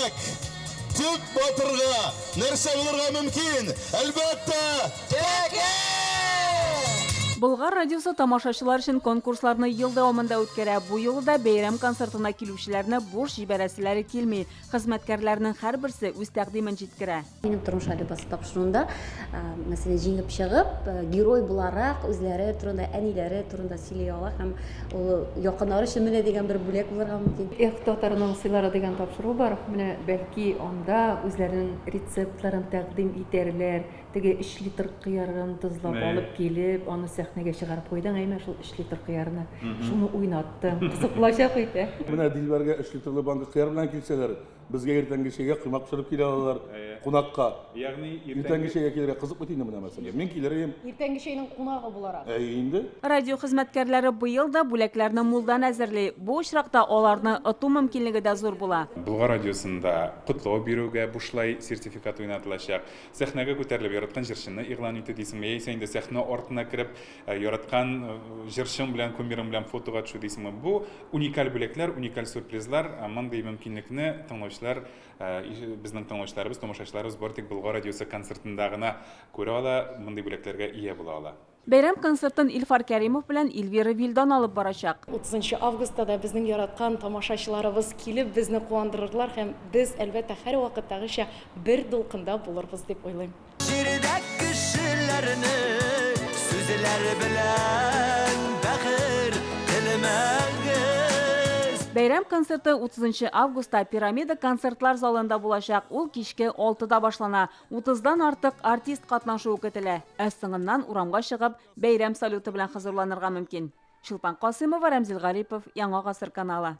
Димәк, төп батырга нәрсә булырга мөмкин? Әлбәттә, тәкә! Болгар радиосы тамашачылар өчен конкурсларны ел дәвамында үткәрә. Бу юлы да бәйрәм концертына килүчеләрне буш җибәрәселәре килми. Хезмәткәрләрнең һәрберсе үз тәкъдимен җиткерә. Минем тормыш әлифбасы тапшыруында, мәсәлән, җиңеп чыгып, герой буларак үзләре турында, әниләре турында сөйли ала һәм ул якыннары өчен менә дигән бер бүләк булырга мөмкин. Эх, татарның сыйлары дигән тапшыру бар. Менә бәлки анда үзләренең рецептларын тәкъдим итәрләр. Теге өч литр кыярын тозлап алып килеп, аны сәхнәгә чыгарып куйдың, әйме, шул өч литр кыярны. Шуны уйнаттың. Кызык булачак бит, ә? Менә Дилбәргә өч литрлы банка кыяр белән килсәләр, безгә иртәнге чәйгә коймак пешереп килә алалар кунакка. Ягъни иртәнге чәйгә килергә кызык бит инде менә мәсәлән. Мин килер идем. Иртәнге чәйнең кунагы буларак. Әйе инде. Радио хезмәткәрләре быел да бүләкләрне мулдан әзерли. Бу очракта аларны оту мөмкинлеге дә зур була. Болгар радиосында котлау бирүгә бушлай сертификат уйнатылачак. Сәхнәгә күтәрелеп, яраткан җырчыны игълан итү дисеңме, яисә инде сәхнә артына кереп, яраткан җырчың белән, кумирың белән фотога төшү дисеңме. Бу уникаль бүләкләр, уникаль сюрпризлар. Мондый мөмкинлекне тыңлаучылар, безнең тыңлаучыларыбыз, тамашачыларыбыз бары тик Болгар радиосы концертында гына күрә ала, мондый бүләкләргә ия була ала. Бәйрәм концертын Илфар Кәримов белән Эльвира Вилдан алып барачак. 30 нчы августта да безнең яраткан тамашачыларыбыз килеп безне куандырырлар һәм без, әлбәттә, һәрвакыттагыча бер дулкында булырбыз дип уйлыйм. Җирдә кешеләрне сүзләр белән бәгырь телемәгез. Бәйрәм концерты 30 нчы августта Пирамида концертлар залында булачак, ул кичке алтыда башлана. Утыздан артык артист катнашуы көтелә. Ә соңыннан урамга чыгып, бәйрәм салюты белән хозурланырга мөмкин. Чулпан Касыймова, Рәмзил Гарипов, Яңа гасыр каналы.